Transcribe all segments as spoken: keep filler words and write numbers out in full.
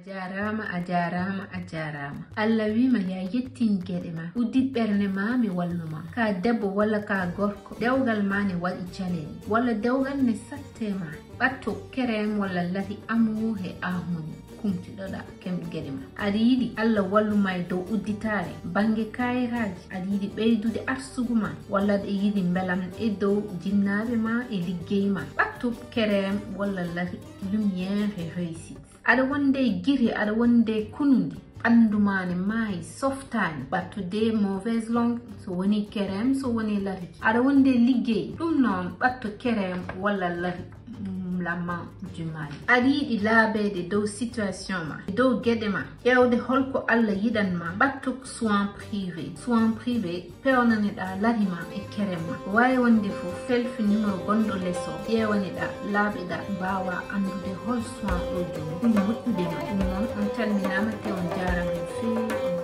Jaaraama, a jaaraama, a jaaraama. Allah wiima ya yettin geɗe ma. Uddit ɓernde ma, mi wallu ma. Ka debbo walla ka gorko, dewgal ma ne waɗi caɗeele. Walla dewgal ne satte ma. Ɓatto kerem walla lati amu he ahuni. Kumtiɗoɗa kem geɗe ma. Aɗa yiɗi Allah wallu ma e dow udditaare bannge kayitaaji. Aɗa yiɗi ɓeydude arsugu ma. Walla aɗa yiɗi mbelam e dow jinnaaɓe ma e liggey ma. Ɓatto kerem walla lati lumière et réussite. Aɗa wonde giri, aɗa wonde kunundi, ɓanndu ma ne maayi, softaani, ɓatto de mauvaise langue, so woni kerem, so woni lati. Aɗa wonde liggey, ɗum noon ɓatto kerem walla lati, mm, la main du mal. Aɗa yiɗi laabeede dow situation ma, dow geɗe ma, ƴeewde holko Allah yiɗan ma, ɓatto soin privé. Soin privé, peewnane-ɗaa lati ma e kerem ma. Ko waawi wonde fof, selfi numéro gonɗo les o, ƴeewani-ɗaa, laaɓe-ɗaa, mbaawaa anndude hol soin o jooni ɓuri moƴƴude ma. Ɗum noon, on calminaama te on njaaraama no feewi, on njaaraama.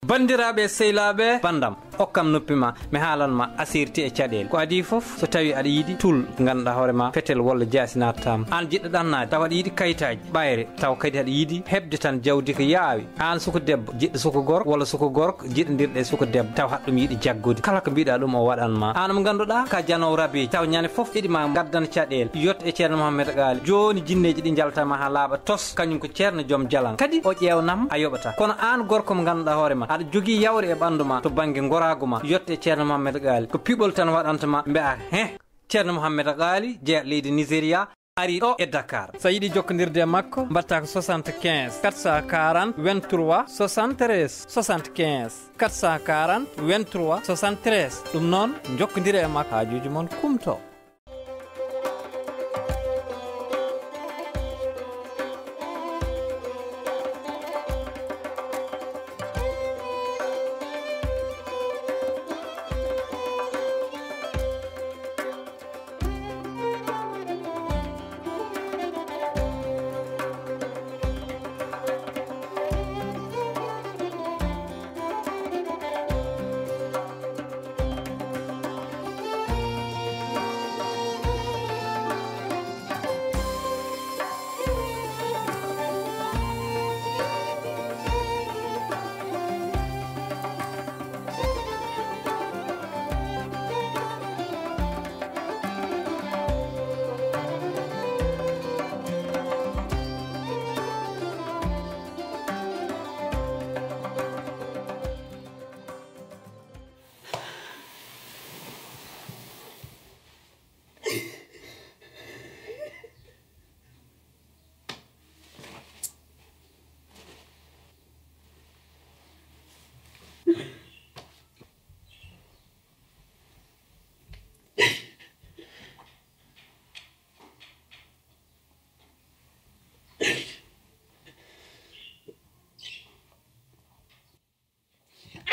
Banndiraaɓe e sehilaaɓe, banndam, okkam noppi ma, mi haalan ma asirti e caɗeele. Ko adii fof, so tawii aɗa yiɗi tul ngannduɗaa hoore ma, fetel walla jaasi naatataa ma. Aan jiɗɗo ɗannaade, tawa aɗa yiɗi kayitaaji, ɓayre, tawa kadi aɗa yiɗi heɓde tan jawdi ko yaawi. Aan suka debbo, jiɗɗo suka gorko, walla suka gorko, jiɗondirɗo e suka debbo, taw haɗa ɗum yiɗi jaggude. Kala ko mbiɗa ɗum o waɗan ma. Aan mo ngannduɗaa ka janoowo rabeeji, taw ñande fof eɗi ma ngaddan caɗeele. Yetto e Ceerno Mohammed Gaali. Jooni jinneeji ɗi njalta ma haa laaɓa tos, kañum ko Ceerno joom jalan. Kadi o ƴeewnam a yoɓata. Kono aan gorko mo ngannduɗaa hoore ma, aɗa jogii yawre e ɓanndu ma to bannge ngoraagu ma. Yetto e Ceerno Mohammed Gaali. Ko piɓol tan waɗanta ma, mbi'a heh. Ceerno Mohammed Gaali, jeeya leydi Nigeria, ari ɗo e Dakar. So a yiɗi jokkondirde e makko, mbaɗtaa ko soixante-quinze, quatre cent quarante, vingt-trois, soixante-treize, soixante-quinze, quatre cent quarante, vingt-trois, soixante-treize. Ɗum noon, njokkondire e makko, haajuuji mon kumto.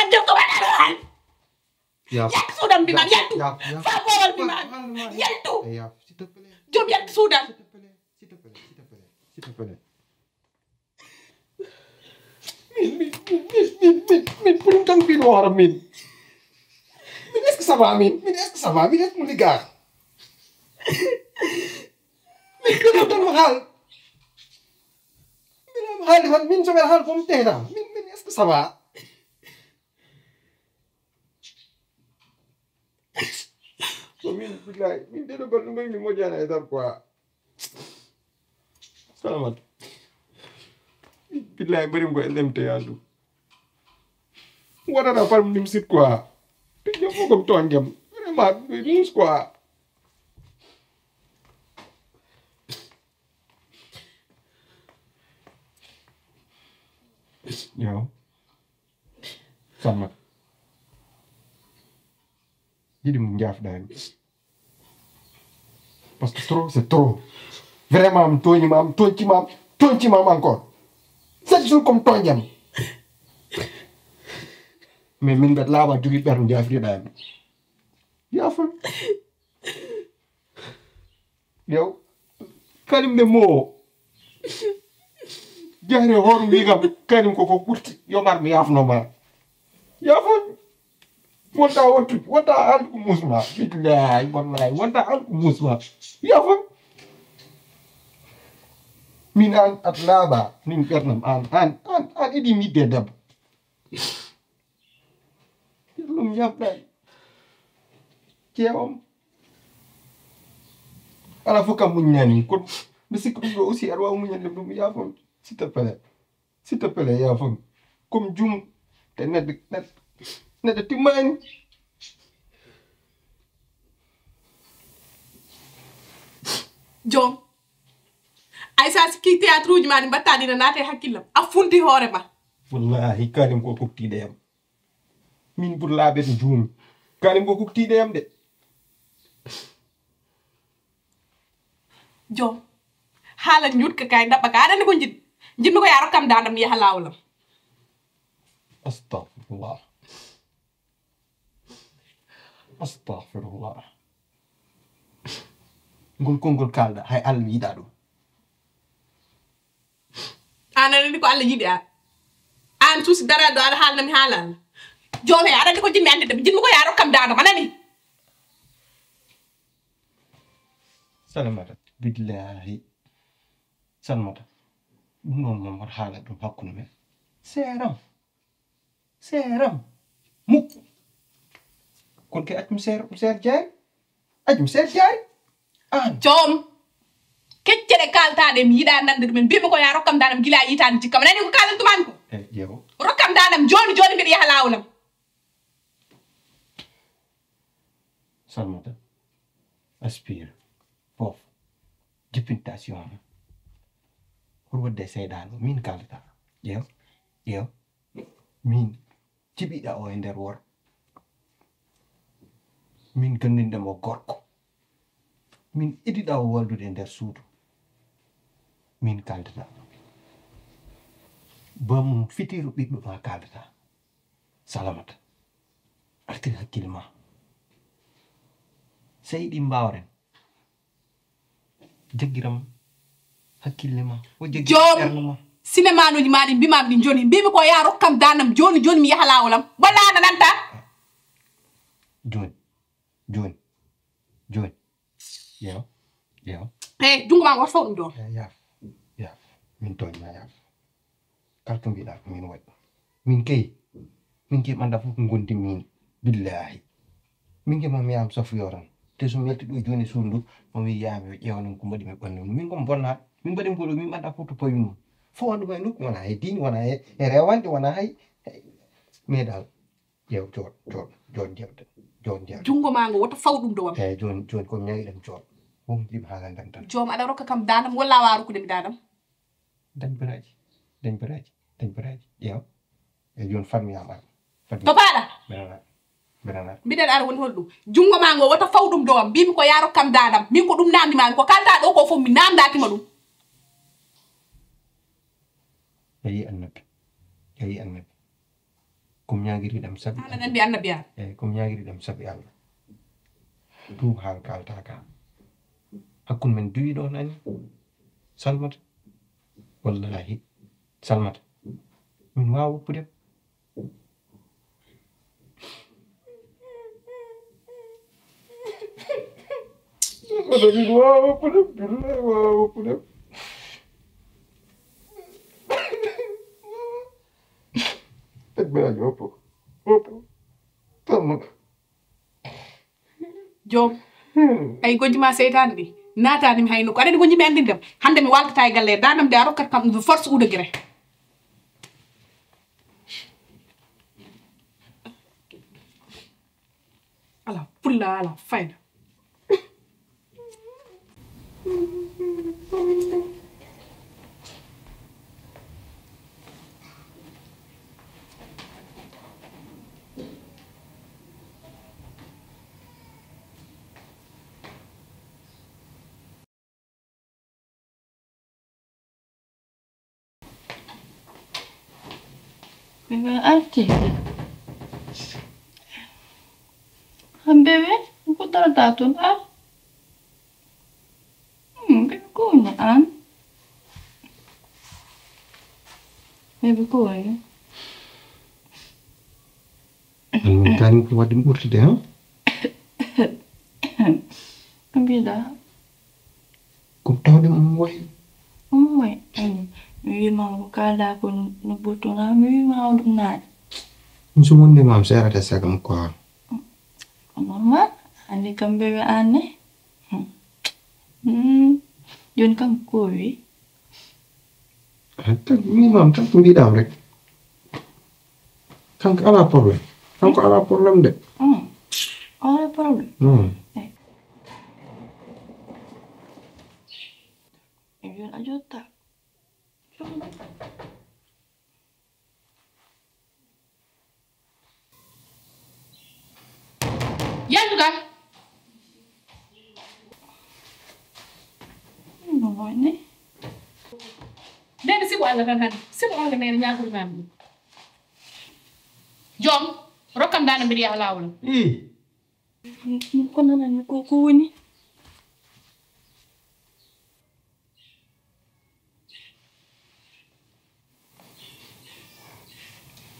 Adda ko waɗata hal. Yaf. Yaltu suudan mbiimi ma, yaltu. Yaf, yaf. Faa boowal mbiimi ma, yaltu. Eh, yaf, s'il te plaît. Joom yaltu suudan. S'il te plaît, s'il te plaît, s'il te plaît, s'il te plaît. Min, min, min, pour tan mbiɗo hoore min. Min, est-ce que ça va, min? Min, est-ce que ça va? Min, est-ce que mo liggaa? Min, ko tan mo haal. Min, mo haali tan, min, so mbeɗa haala fof mi tehna. Min, min, est-ce que ça va? Ko min, billahi, min ɗeɗo balɗe mbayi mi moƴƴaani e nder quoi. Salamat. Billahi, mbaɗi ko e lemte yaadu. Waɗata par nimsit quoi. Te jom fof ko mi tooñjam. Vraiment, ɗum e muus quoi. Yo. Sammat. Jiɗi mo njaafɗaani. Parce que trop, c'est trop. Vraiment, mi tooñi ma, mi tooñci ma, mi tooñci ma encore. Chaque jour comme tooñjam. Mais min mbeɗa laaɓa jogii ɓerɗe njaafriɗaani. Yaafam. Yow, kañum ne moo. Jahre hoore wi kam, kañum koko ɓurti. Yo mar mi yaafno ma. Yaafam. Wonta wontude, wonta haalde ko muusma. Billahi, wallahi, wonta haalde ko muusma. Yaafam. Min an at laaɓa, min ɓernam an, an, an, an idi midde debbo. Ɗum yamɗani. Jeewam. Ala fof kam muññani. Kono mi sikki ɗum ɗo aussi aɗa waawi muñande ɗum, yaafam. S'il te plaît. S'il te plaît, yaafam. Comme jum te neɗɗo, neɗɗo, neɗɗo timmani. Joom. Ay sa sikki théâtre uji ma ɗi mbatta ɗi na naate hakkillam. A funti hoore ma. Wallahi kalim ko koktiɗe yam. Min bur laaɓe to juumi. Kalim ko koktiɗe yam de. Joom. Haala njuutka kay ndaɓɓa ka aɗa andi ko njiɗ. Njiɗmi ko ya rokkam danda mi yaha lawolam. Astagfirullah. Astagfirullah. Ngol konngol kalɗa hay Allah yiɗa ɗum. An aɗa andi ko Allah yiɗi an. An suusi dara ɗo aɗa haalna mi haala Allah. Joom he aɗa andi ko jinmi andi de jinmi ko ya rokkam danda ma nani. Salamata billahi. Salamata. Ɗum noon moom wata haala ɗum hakkunde men. Seeram. Seeram. Mukku. Kon ke accum seer seer jaari. Accum seer jaari. An. Joom. Kecce ɗe kaltaɗe mi yiɗa nande ɗumen mbimi ko ya rokkam danam gila yitani jikkam nani ko kalantumani ko. E ƴeewo. Rokkam danam joni joni mbiɗa yaha lawolam. Salmata. Aspire. Fof. Jippinta si on. Hol wadde seyɗano min kaldata. Ƴeew. Ƴeew. Min jiɓiɗa o e nder worɓe. Min gandinɗamo gorko. Min idiɗa o waldude e nder suudu. Min kaldata. Bamum fitiru ɓiɗɗo ma kaldata. Salamata. Artir hakkille ma. Sey ɗi mbawren. Jaggiram hakkille ma. O jaggiram ɓernde ma. Sinemanuji ma ɗi mbimami ɗi joni mbimi ko ya rokkam danam joni joni mi yaha lawolam walla an a nanta. Joni joni joni. Yew yew. Eyi jungo ma woto faw ɗum ɗo. Yaf yaf min toñma yaf. Kala ko mbiɗa ko min waɗi. Min kay min kay ɓanda fof ko gondi min. Billahi. Min kay mami yam safuyo tan. Te so mi yalti ɗo joni suudu ndu mami yiyami o ƴeewa noon ko mbaɗi mi ɓandu mum min ko mi bonna. Min mbaɗi mboɗo min ɓanda fof to pawi mum. Fof andu ma e nokku wona e diini wona e rewande wona hay. Mais dal ƴeew jooɗ jooɗ jooɗ jewte jooɗ jewte. Jungo ma ngo woto faw ɗum dowam. Eyi joni joni ko ñawiɗam jooɗ. Won jiɓ haalanden tan. Joom aɗa rokka kam danam walla awa rokkude mi danam. Dañ baraji dañ baraji dañ baraji ƴeew. Eyi joni fatmi yam ar. Fatmi to paɗa. Berana. Berana. Mbiɗen ara woni holɗum jungo ma ngo woto faw ɗum dowam mbimi ko ya rokkam danam min ko ɗum namdimami ko kalta ɗo ko fof mi namdakima ɗum. Eyi annabi eyi annabi. Ko mi ñaagiri ɗam sabi. An aɗa anndi annabi an. Eyi ko mi ñaagiri ɗam sabi Allah. Tuub haal kaaltaa ka. Hakkunde men duwi ɗo nani. Salmata. Wallahi. Salmata. Min waawa woppude. Salmata min waawa woppude. Billahi waawa woppude. Joom ay gojji ma seytaane ɗi naataani mi hayno ko aɗani gojji mi anndindem hannde mi waltata e galle danam de a rokkat kam ɗum force ude gere ala pulla ala fayda. Arti. Hambewe ko darata toon ar. Ɓe ko woni an. Ɓe ko woni. Min kaani ko waɗi ɓurtude ha. Ko mbiɗa. Ko tawde mo wayi. Mo wayi. Eyi, mi wiima ko kaalɗaa ko no, no ɓurtunaa, mi wiima o ɗum naani. Ɗum so wonde maam seerata sagam quoi. Ko normal, anndi kam bébé aan ne. Hmm. Hmm. Jooni kanko ko o wi? Eh, tan mi maam tan ko mbiɗaam rek. Kanko alaa problème. Kanko alaa problème de. Hmm. Alaa problème? Hmm. Eh. E jooni a jotta. Yaltu ka. No woni? Nene sibu Allah tan hannde. Sibu Allah nene ñaagori maami ɗum. Joom, rokkam daande mbiɗa yaha laawol am. Ii. Ko nananmi ko, ko woni?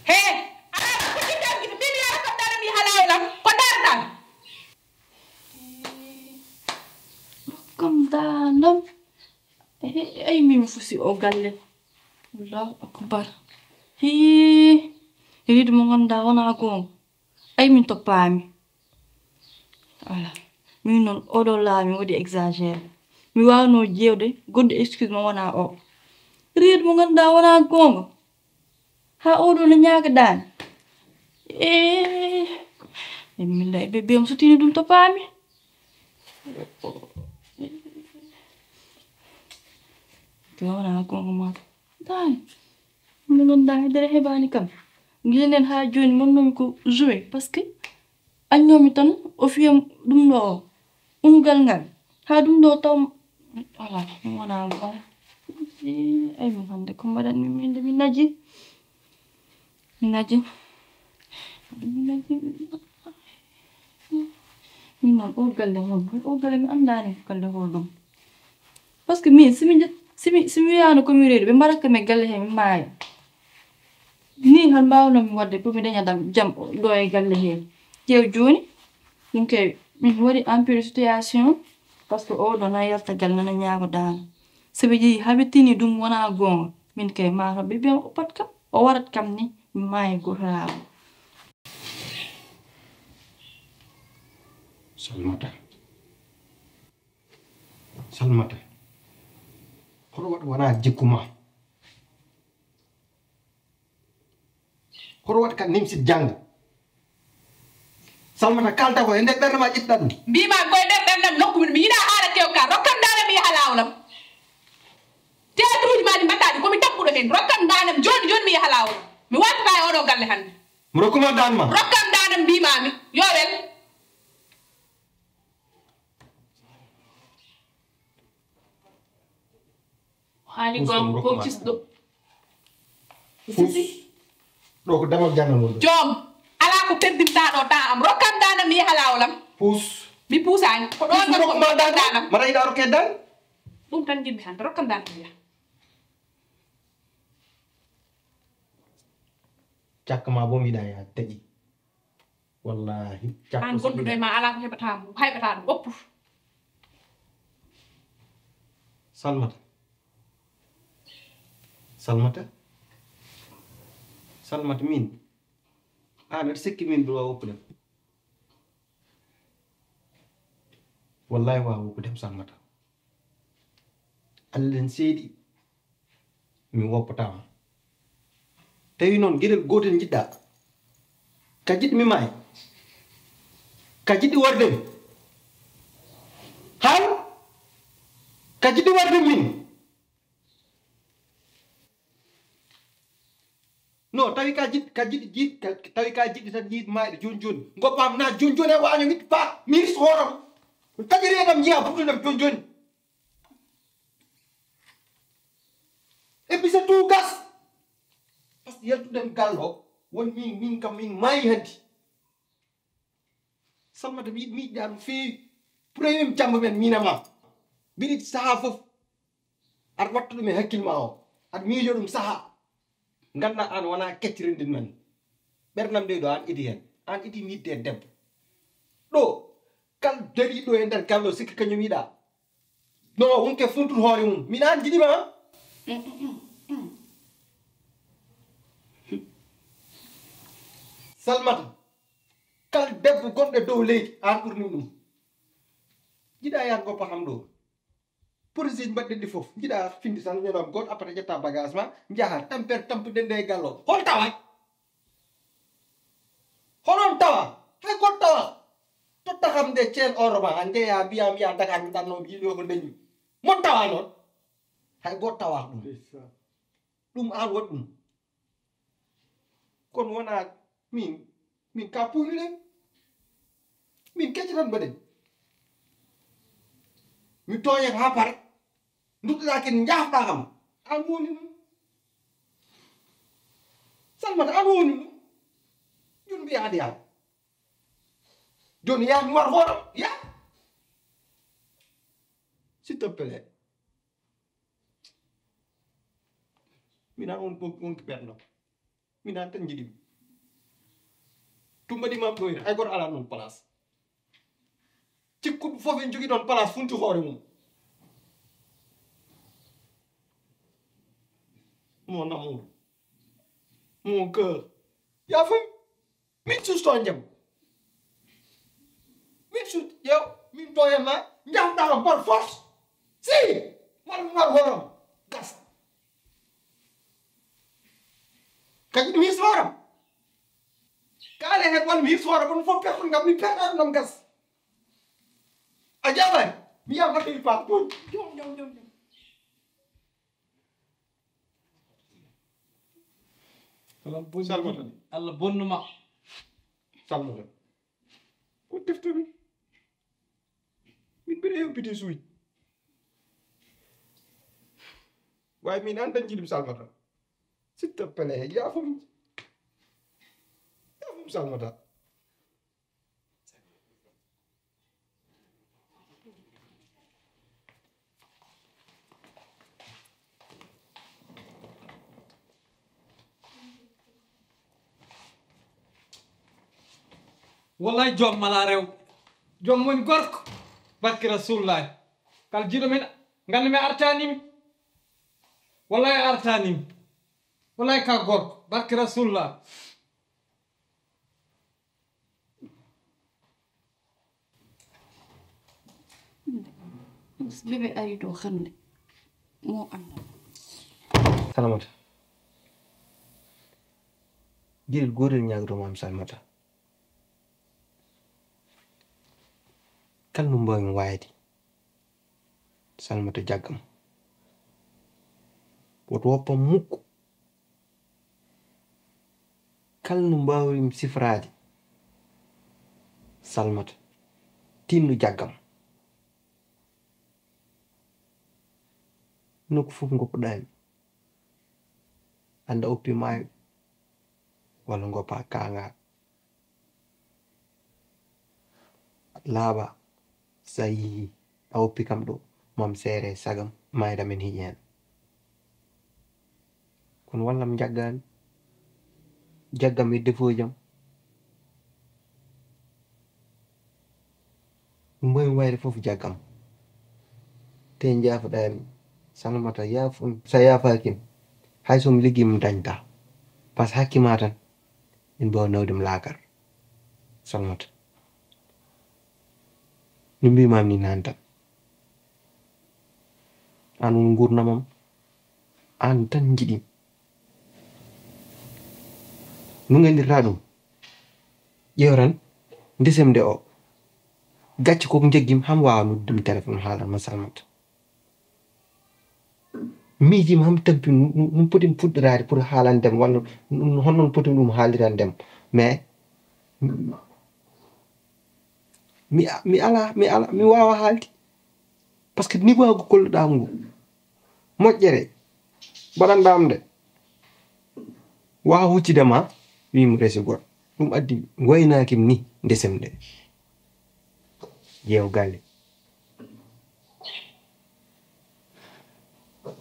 He, alaa ko jiɗɗa mi, mi yaara kam dara mi halawlam. Ko dartal. Kam danam. He, ay min fusi o galle. Allahu akbar. Hi, riidu mo ngannduɗaa wonaa goonga. Ay min toppaami. Voilà. Min noon oɗo laami waɗi exagéré. Mi waawno ƴeewde goɗɗo excuse mo wonaa o. Riidu mo ngannduɗaa wonaa goonga. Haa oɗo no ñaagaɗaami. Eh, min da e bébé am sutini ɗum toppaami. Ko wonaa goonga ma. Daani. Min noon da e dere heɓaani kam. Ginen haa jooni mon noon ko joué parce que Aññoomi tan o fiyam ɗum ɗo o, ungal ngal, haa ɗum ɗo taw, ala, mi wona gom. Ay, min hannde ko mbaɗanmi min de, mi naji. Mi naji. Mi naji. Min noon, o galle mon, o galle mi anndaani ko galle hol ɗum. Parce que min, si mi, si mi, si mi wiyaano ko mi reedu, ɓe mbaɗat kam e galle he, mi maaya. Ni hal mbaawno mi waɗde pour mi daña dam, jam ɗo e galle he. Ƴeew jooni, ɗum kay, min waɗi empire situation, parce que oɗo na yalta galle nana ñaago daana. So ɓe ƴeewi haa ɓe tini ɗum wonaa goonga, min kay maa to ɓe mbiya o pat kam, o warat kam ni, mi maayi goto laaɓa. Salmata. Salmata. Hoto waɗ wonaa jikku ma. Hoto waɗ ka nimsit janngo. Salmata, kalta ko e nder ɓernde ma ƴettan. Mbiima ko e nder ɓernde am nokku min. Mi yiɗaa haala tew ka. Rokkam daanam mi yaha laawol am. Théâtre uji ma ɗi mbaɗɗaa ɗi ko mi tappuɗo heen. Rokkam daanam jooni jooni mi yaha laawol am. Mi wattataa e oɗo galle hannde. Mi rokkuma daan ma. Rokkam daanam mbiimaami. Yo wel. Haali Puus gom ɗum, ko rokkuma. Cisɗo. Puus. Sisi. Ɗo ko damal jannal woni ɗo. Joom, alaa ko perdinta ɗo temps am. Rokkam daanam mi yaha laawol am. Puus. Mi puusaani. Ko ɗon Puus, ɗon ko rokkuma rokkam daanam. Mbaɗa yiɗa rokke dan? Ɗum tan njiɗmi hannde. Rokkam daanam mi yaha. Cakka ma bo mbiɗa yaha taƴi. Wallahi, cakka an so gonduɗo mbiɗa e ma alaa ko heɓata mo, hayɓata ɗum, oppu. Salmata. Salmata. Salmata min. An aɗa sikki min mbiɗa waawi woppude ma? Wallahi waawi woppude ma Salmata. Allah en seedi. Mi woppataa ma. Tawi noon geɗel gootel njiɗɗaa. Ka jiɗmi maay. Ka jiɗi warde mi. Haw. Ka jiɗi warde min. No, tawi ka jiɗ-, ka jiɗi jiɗ-, ka, tawi ka jiɗi tan yiɗ maayde jooni jooni. Ngoppaam na jooni jooni e waaño ngiɗ pa, mi hirsi hooram. Taƴiri e ɗam njiya buɗɗo ɗam jooni jooni. Et puis c'est tout gas. Parce que yaltuɗen gallo, won min, min kam min maayi hanti. Salmata mi, mi yiɗi ɗum feewi. Premier mi cambo men, mina ma. Mbiɗi saha fof. Aɗa watta ɗum e hakkil ma o. Aɗa miijo ɗum saha. Ngannda an wona keccirindin men. Ɓernam nde ɗo an idi hen. An idi mi yidde e debbo. Ɗo, kal dari ɗo e nder gallo sikki kañum yiɗa. No, wonke funtude hoore mum. Min an jiɗima? Salmata, kal debbo gonɗo dow leydi, aan ɓurni ɗum. Jiɗa yahat ngoppa kam ɗo. Police mbaɗɗen ɗi fof. Jiɗa findi tan, ñonam gooto, après ƴetta bagage ma, njaha, tamper, tampuɗen ɗe e gallo. Hol tawa? Honon tawa? Hay gooto tawa. Totta kam nde ceen oro ma, a njeya, mbiya, mbiya Dakar, mi ɗanno, mi yiɗo ko ndeñmi. Mon tawa noon? Hay gooto tawa ɗum. Ɗum aan waɗi ɗum. Kono wonaa min, min ka puuni ɗen. Min kecce tan mbaɗen. Mi tooñe ko haa pare. Nduttoɗaa ken njaafɗaa kam. Aan woni ɗum. Salmata, aan woni ɗum. Jooni mbiya aɗa yaha. Jooni yaa mi war hooram. Yaa. S'il te plaît. Min aan on, on, on ki ɓerɗo. Min aan tan njiɗimi. Tumba ɗi mam ɗoyre. Hay goto ala noon place. Cikkuɗo fof en jogii ɗoon place funti hoore mum. Mon amour. Mon cœur. Yaa fay. Min susto njam. Min sut, ƴeew, min tooñan ma, njahɗaa kam par force. Si, mar, mar horam. Gas. Kadi ɗum hirsi horam. Kaale heen walla mi hirsi horam, ɗum fof pertol ngam mi pertaɗo ngam gas. A jaɓaani. Mi yaha mbaɗɗo mi paam toon. Jom, jom, jom, jom. Kala bonnu Salmata. Allah bonnu ma. Salmata. Ko defte min. Min mbiɗa heɓi bidisuuji. Waaye min aan tan njiɗmi Salmata. S'il te plaît, yaafum. Yaafum Salmata. Wallahi joom mala rew. Joom woni gorko. Barki Rasulullah. Kal jiɗo min, nganndu mi artanimi. Wallahi artanimi. Wallahi ka gorko. Barki Rasulullah. Bébé ari ɗo hannde. Mo annda. Salamata. Giɗel gootel ñaagotoo-mi Salamata. Kala no mbaawmi waayde, Salamata jaggam. Woto woppam mukku. Kala no mbaawmi sifraade, Salamata, tinno jaggam. Nokku fof ngoppuɗaa mi. Annda oppi maayo, walla ngoppa kaanga. Laaɓa, so a yii, a oppi kam ɗo, mam seere sagam, maayda men hiƴi heen. Kono wallam jaggaani, jaggam e defooji am. Ɗum mbaawmi wayde fof jaggam. Te njaafoɗaami, Salamata, yaafo, so a yaafaaki mi, hay so mi liggii mi dañta. Par ce que hakke ma tan, min mbaawa nawde mi laakar. Salamata. No mbiimaami ni naan tan. Aan woni nguurndam am. Aan tan njiɗi. No nganndirtaa ɗum? Ƴeew tan, ndesem nde o. Gacce koko njeggim, ham waawa noddude mi téléphone haalan ma Salamata. Miijima ham tampi no, no, no poti mi fuɗɗoraade pour haalande mo, walla no, no, honno no poti ɗum haalirande mo. Mais, mi, mi alaa, mi alaa, mi waawaa haalde. Par ce que niveau ngu kolluɗaa ngu, moƴƴere mbaɗanɗaa am nde, waawa huccude ma, wiyi mo resi goɗɗo. Ɗum addi waynaaki mi ni ndesem nde. Ƴeew galle.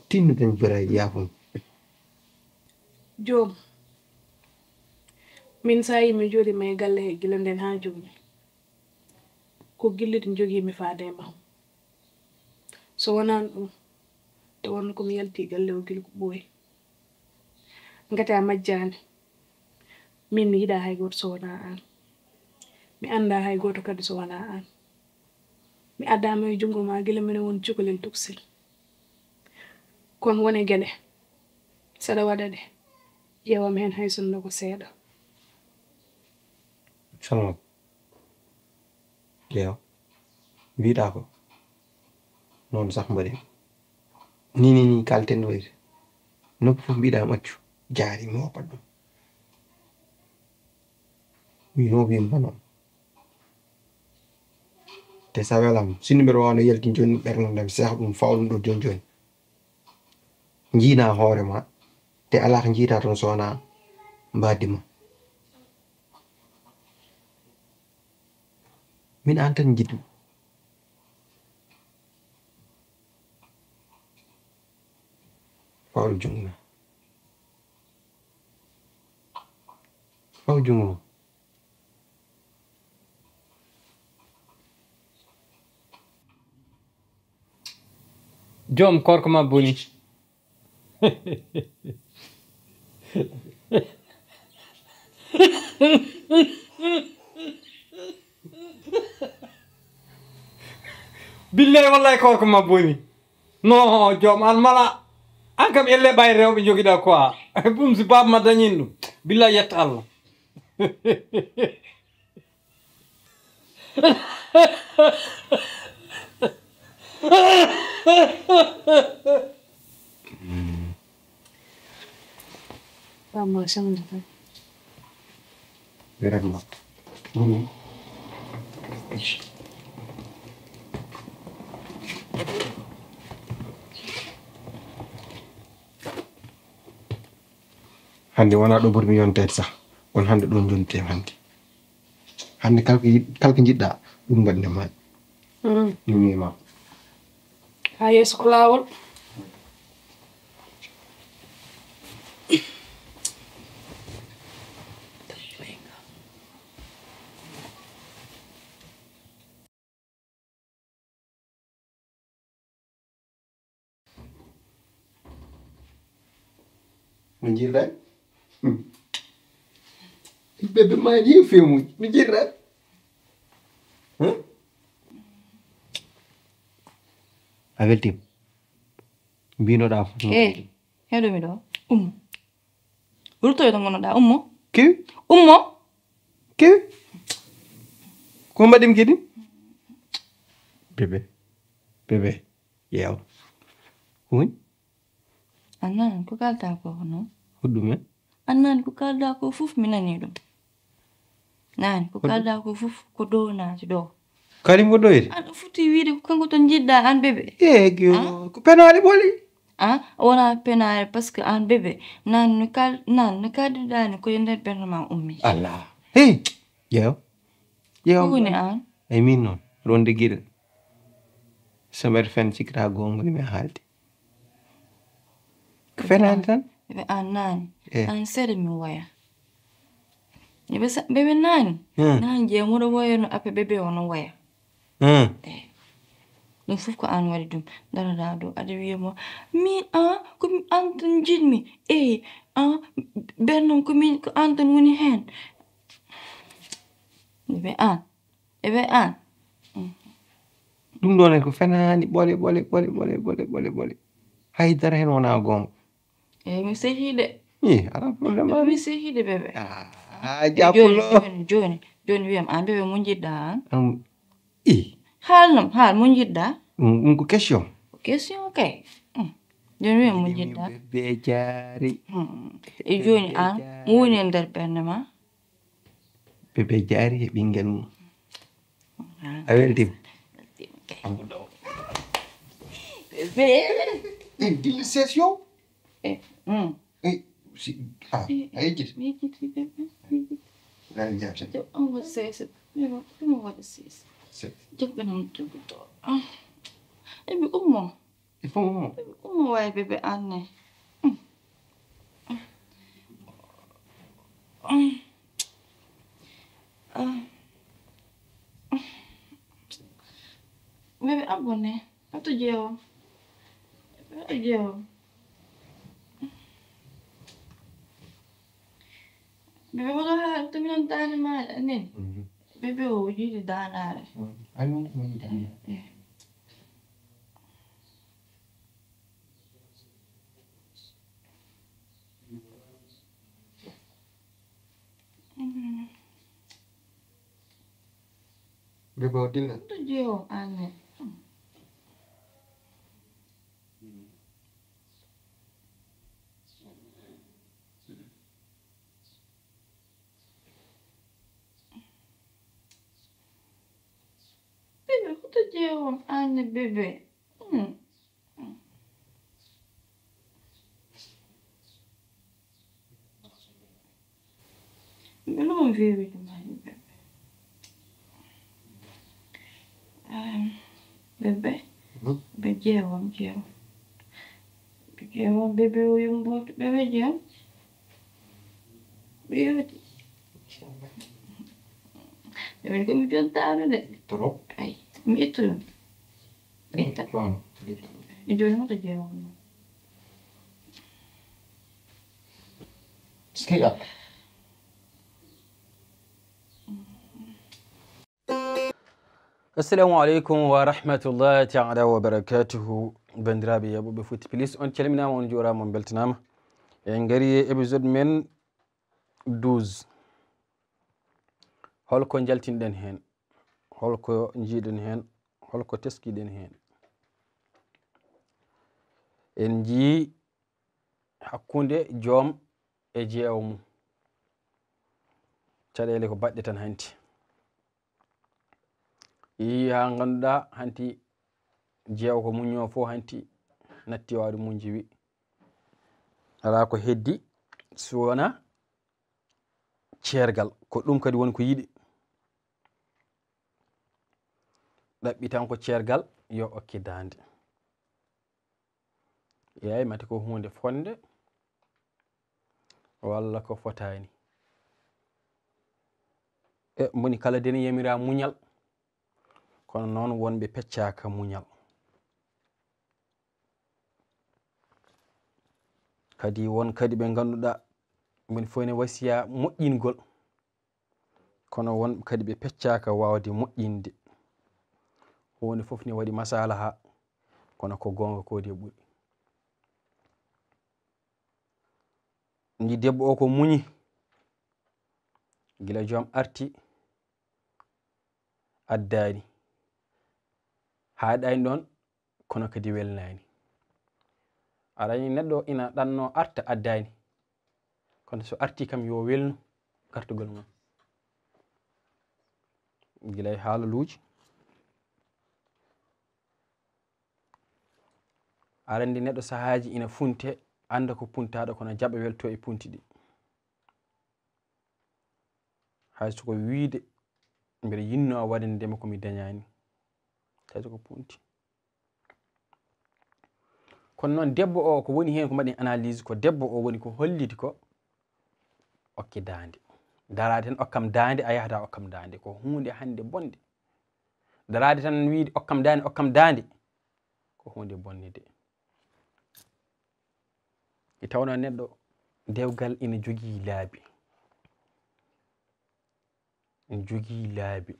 Tinno dañ baraji yaafun. Joom, min so a yii mi jooɗiima e galle he gila ndeen haa jooni, ko gilliiɗi njogiimi faade e ma. So wonaano ɗum, Nde wonno ko mi yalti galle o gila ko ɓooyi. Ngati a majjaani. Min mi yiɗaa hay gooto so wonaa aan. Mi anndaa hay gooto kadi so wonaa aan. Mi addaama e junngo maa gila mino woni cukalel tokosel. Kono won e geɗe, saɗa waɗa ɗe, ƴeewam heen hay sinno ko seeɗa. Salma, ƴeew, mbiɗa ko noon sax mbaɗi. Ni ni ni kalten wayde. Nokku fof mbiɗa maccu jaari mi woppat ɗum. Wino wimma noon. Te sa welam sinno mbeɗa wawno yaltin joni ɓernde nde mi seeha ɗum fawa ɗum ɗo joni joni. Njiina hoore ma te alaa ko njiita toon so wonaa mbaadi ma. Min aan tan njiɗmi. Fawru junngo ma. Faw junngo ma. Joom korko ma boni. Billahi wallahi korko ma boni. No joom an mala. An kam elle ɓay rewɓe jogiɗa quoi. Ɗum si baba ma dañin ɗum. Billahi yetta Allah. Baba ma change tan. Vraiment. Hannde wonaa ɗo burmi yonteede sax, kono hannde ɗo njontirten hannde. Hannde kala ko yiɗ- kala ko njiɗɗa ɗum mbaɗne ma. Min ma. Haa yeeso ko laawol. No njirɗaa? Bébé maa nii feemuuji. No njirɗaa? A weltiima? Mbinoɗaa fof. Eey, heɗomi ɗo. Ummo. Ruttoyo to ngonnoɗaa. Ummo. Kewi? Ummo. Kewi? Ko mbaɗimi kadi? Bébé. Bébé. Yeew. Ko woni? A nani ko kalɗa ko hono? Hoɗɗume? A nani ko kalɗa ko fof mi nani ɗum. Nani ko kalɗa ko fof ko ɗo naati ɗo. Karim ko ɗoyde? Aɗa foti wiide ko kanko tan njiɗɗa an bébé. Eegi o ko penaali ɓoli. A wona penaali parce que an bébé nani no kal nani no kalɗiɗa ni ko e nder ɓernde ma ummi. Allah. Hey. Ƴeew. Ƴeew. Ko woni an? Ay min noon. Ronde giɗo. So mbeɗa fen cikkata goonga ni mi haalde. Ko fenaani tan? Ɓe an naani. Eh. An seeɗa mi woya. Ɓe sa- ɓe ɓe naani. Hmm. Naani je moɗo woya no ape ɓe ɓe ono woya. Hmm. Eh. Ɗum fof ko an waɗi ɗum. Daraɗa ɗo aɗa wiya mo min an ko mi- an tan jiɗmi. Eyi an bernam ko min ko an tan woni heen. Ɓe an. Eɓe an. Ɗum ɗon en ko fenaani ɓole ɓole ɓole ɓole ɓole ɓole ɓole. Haydara heen wonaa goonga. Eyi mi sehii de. Ih alaa problème mi sehii de bébé. Ah jaapulo. Jooni jooni wiyam an bébé mo njiɗɗa an. Ih. Haalnam haal mo njiɗɗa. Ɗum ɗum ko question. Ko question kay. Jooni wiyam mo njiɗɗa. Bébé jaari. E jooni an mo woni e nder ɓernde ma. Bébé jaari e ɓinngel mum. A weltiima? Bébé. Dille session. Eh, mm. Eh, si, ah, a yejjiti? Mi yejjiti, bébé. Mi yejjiti. Lal jam sa. Yo, on waɗa sese. Yo, on waɗa sese. Sese. Jokka nam jogotoo. Ah. Ebi ummo. Il faut mo. Ummo waay bébé an ne. Bébé abonné. Ato jeewo. Yo. Bébé, ko ɗo haa to minon daande maaɗa nen. Mhm. Bébé o yiɗi daanaare. Mhm. Ay, non, non, non. Eh. Mhm. Bébé o dilla. To jeewo, amen. Bébé, hoto ƴeewam aan ne, bébé. Hmm. Mino on feewiti ma, bébé. Ehm, bébé. Hmm? Bébé, ƴeewam, ƴeewam. Ɓe ƴeewa bébé o yumboto, ɓe weji am. Ɓe yewti. Ɓe woni ko mi jontaano de. Trop. Ay, mi ittu ɗum. Mi itta. Fano. E jooni hoto ƴeewa mo. Ski up. Assalamu aleykum wa rahmatullahi taala wa barakatuhu. Banndiraaɓe yeeɓuɓe Fuuta Plus, on calminaama, on njuuraama, on mbeltanaama. En ngari e épisode men douze. Holko njaltinɗen heen? Holko njiiɗen heen? Holko teskiɗen heen? En njii hakkunde joom e jeewo mum. Caɗeele ko baɗɗe tan hanti. Yii haa ngannduɗaa hanti jeewo ko muññoo fof hanti natti waawde muñji wi. Alaa ko heddi so wonaa ceergal. Ko ɗum kadi woni ko yiɗi. Ɗaɓɓi tan ko ceergal yo okke daande. Yeey, mate ko huunde fotnde walla ko fotaani. E moni kala deni yamira muñal, kono noon wonɓe peccaaka muñal. Kadi won kadi ɓe ngannduɗaa moni fof ne wasiya moƴƴingol. Kono won kadi ɓe peccaaka waawde moƴƴinde. Huunde fof ne waɗi masalaha, kono ko goonga ko de ɓuri. Ndi debbo o ko muñi, gila joom arti, addaani. Haaɗaani ɗoon, kono kadi welnaani. Aɗa anndi neɗɗo ina ɗanno arta addaani. Kono so arti kam yo welnu gartugol mum. Gila e haalaluuji. Aɗa anndi neɗɗo sahaaji ina funte, annda ko puntaaɗo, kono jaɓa welto e punti ɗi. Hay so ko wiyde mbeɗa yinnoo waɗande ma ko mi dañaani. Tawi ko punti. Kono noon debbo o ko woni heen ko mbaɗen analyse, ko debbo o woni ko holliti ko okke daande. Daraade tan okkam daande, a yahata okkam daande. Ko huunde hannde bonde. Daraade tan wiyde okkam daande, okkam daande. Ko huunde bonde de. E tawno neɗɗo dewgal ina jogii laabi. Ina jogii laabi.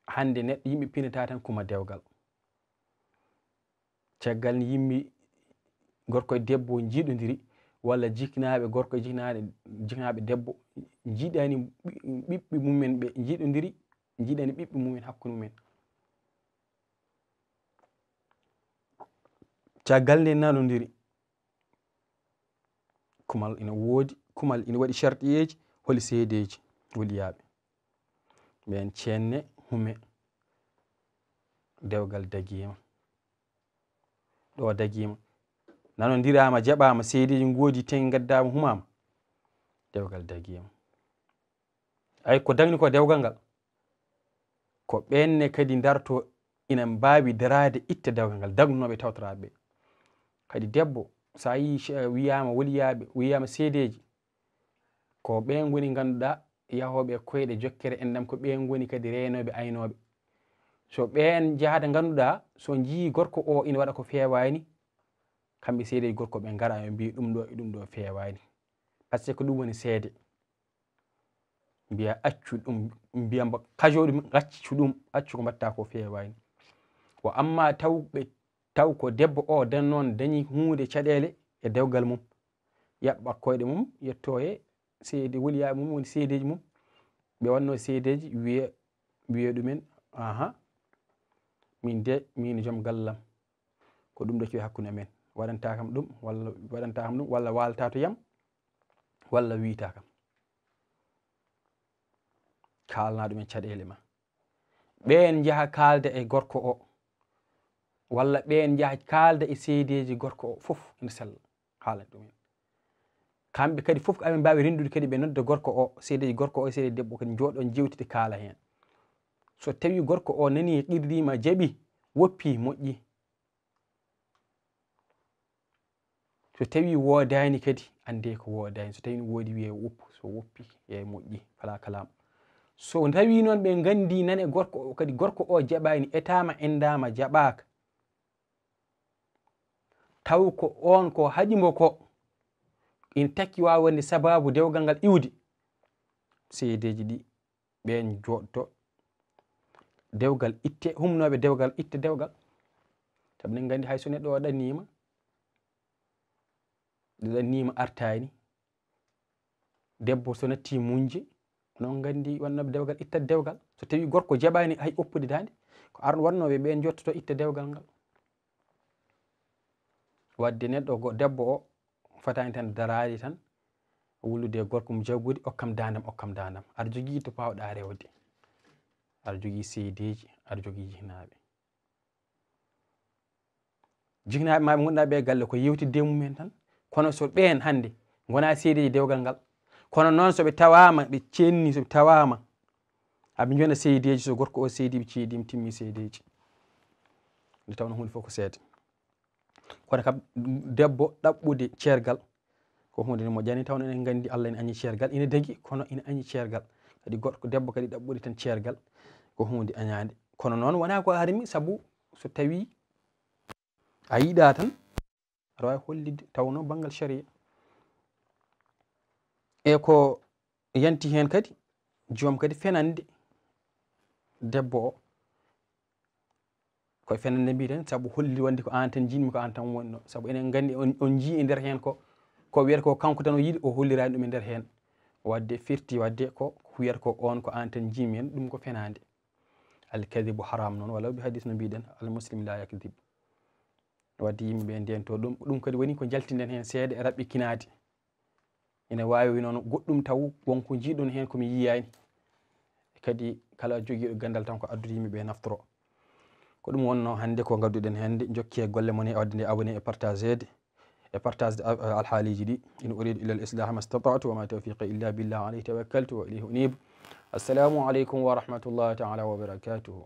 Hannde neɗɗo yimɓe pinata tan kuma dewgal. Caggal ni yimɓe gorko e debbo njiɗodiri, walla jiknaaɓe gorko e jiknaaɓe, jiknaaɓe debbo njiɗani ɓi-, ɓiɓɓe mumen ɓe njiɗodiri, njiɗani ɓiɓɓe mumen hakkunde mumen. Caggal nde nanodiri, kumal ina woodi, kumal ina waɗi sharɗiyeeji, holi seedeeji, holi yaaɓe. Ɓeen ceenne, hume, dewgal dagiima. Ɗo dagiima. Nanondiraama, jaɓaama, seedeeji ngoodi, teŋ ngaddaama, humaama. Dewgal dagiima. Ay, ko dagni ko dewgal ngal. Ko ɓeen ne kadi darto ina mbaawi daraade itta dewgal ngal, dagnooɓe tawtoraaɓe ɓe. Kadi debbo, so a yii ce-, wiyaama woliyaaɓe, wiyaama seedeeji, ko ɓeen ngoni ngannduɗaa yahooɓe e koyɗe jokkere enɗam, ko ɓeen ngoni kadi reenooɓe aynooɓe. So ɓeen njahata ngannduɗaa, so njiyii gorko o ina waɗa ko feewaani, Kamɓe seedeeji gorko ɓe ngara ɓe mbiya ɗum ɗo e ɗum ɗo feewaani. Parce que ko ɗum woni seede. Mbiya accu ɗum, mbiya mbo kajo ɗum, accu ɗum, accu ko mbatta ko feewaani. Wa amma taw ɓe, taw ko debbo o dan noon dañi huunde caɗeele e dewgal mum, yaɓɓa koyɗe mum, yetto e seede, woliyaaɓe mum woni seedeeji mum. Ɓe wanno seedeeji, wiye, wiye ɗumen, aha, min de, min joom gallam. Ko ɗum ɗo cuwi hakkunde amen. Waɗanta kam ɗum, walla waɗanta kam ɗum, walla waalta to yam, walla wiita kam. Kaalna ɗumen caɗeele ma. Ɓeen njaha kaalda e gorko o, walla ɓeen njaha kaalda e seedeeji gorko o, fof ene sella. Haalan ɗumen. Kamɓe kadi fof ko aɓe mbaawi renndude kadi ɓe nodda gorko o, seedeeji gorko o e seedeeji debbo kadi njooɗo njeewtide kaala heen. So tawi gorko o nani qirriima jaɓi, woppi moƴƴi. So tawi woodaani kadi, annde ko woodaani. So tawi ne woodi wiye woppu, so woppi e moƴƴi, fala kalaam. So tawi noon ɓe nganndi nane gorko o, kadi gorko o jaɓaani, etaama, enndaama, jaɓaaka. Taw ko oon ko haɗi mbo ko, ina takki waawa wonde sabaabu dewgal ngal iwde. Seedeeji ɗi, ɓeen jooɗto. Dewgal itte, humnooɓe dewgal, itte dewgal. Sabu eɗen nganndi hay so neɗɗo o ɗanniima, ɗanniima artaani, debbo so natti muñje, onon nganndi wannooɓe dewgal ittat dewgal. So tawi gorko jaɓaani hay oppude daande, ko ar-, wannooɓe ɓeen jottoto itta dewgal ngal. Wadde neɗɗo go-, debbo o fotaani tan daraade tan, wullude e gorko mum jaggude, okkam daandam, okkam daandam. Aɗa jogii to paawɗaa rewde. Aɗa jogii seedeeji, aɗa jogii jihnaaɓe. Jihnaaɓe ma ɓe ngonɗaa ɓe galle ko yewtidde e mumen tan. Kono so ɓeen hannde ngonaa seedeeji dewgal ngal. Kono noon so ɓe tawaama, ɓe ceenni, so ɓe tawaama, aɓe njona seedeeji, so gorko o seedi, ɓe ceedi, ɓe timmi seedeeji. Nde tawnoo huunde fof ko seede. Kono kam, debbo ɗaɓɓude ceergal ko huunde nde moƴƴani, tawnoo eɗen nganndi Allah ina añi ceergal, ina dagi, kono ina añi ceergal. Kadi gorko, debbo kadi ɗaɓɓude tan ceergal ko huunde añaande. Kono noon wonaa ko harmi, sabu so tawi a yiɗaa tan, aɗa waawi hollitde, tawnoo banngal sharia. E ko yanti heen kadi, joom kadi fenande debbo o. Koye fenande mbiiten, sabu holli wonde ko aan tan njiɗmi, ko aan tan wonno. Sabu enen nganndi on, on njii e nder heen ko, ko wiyata ko kanko tan o yiɗi, o holliraani ɗum e nder heen. Wadde firti, wadde ko wiyata ko on ko aan tan njiɗmi heen, ɗum ko fenande. Al kadibu haram noon, walaw bi hadis no mbiɗen, al muslim la yakdib. Wadde yimɓe ɓe ndento ɗum, ɗum kadi woni ko njaltinden heen seeɗa e raɓɓikinaade. Ina waawi noon goɗɗum taw won ko njiiɗon heen ko mi yiyaani. Kadi kala jogiiɗo ganndal tan ko addude yimɓe ɓe naftoro. Ko ɗum wonno hannde ko ngadduɗen hannde. Njokkee golle mon e waɗde nde abonné e partageede, e partageede al-, alhaaliiji ɗi. In uridu illa al-islaha ma stata'tu wa ma tawfiqi illa billah, alayhi tawakkaltu wa ilayhi unib. Assalamu aleykum wa rahmatullahi ta'ala wa barakatuhu.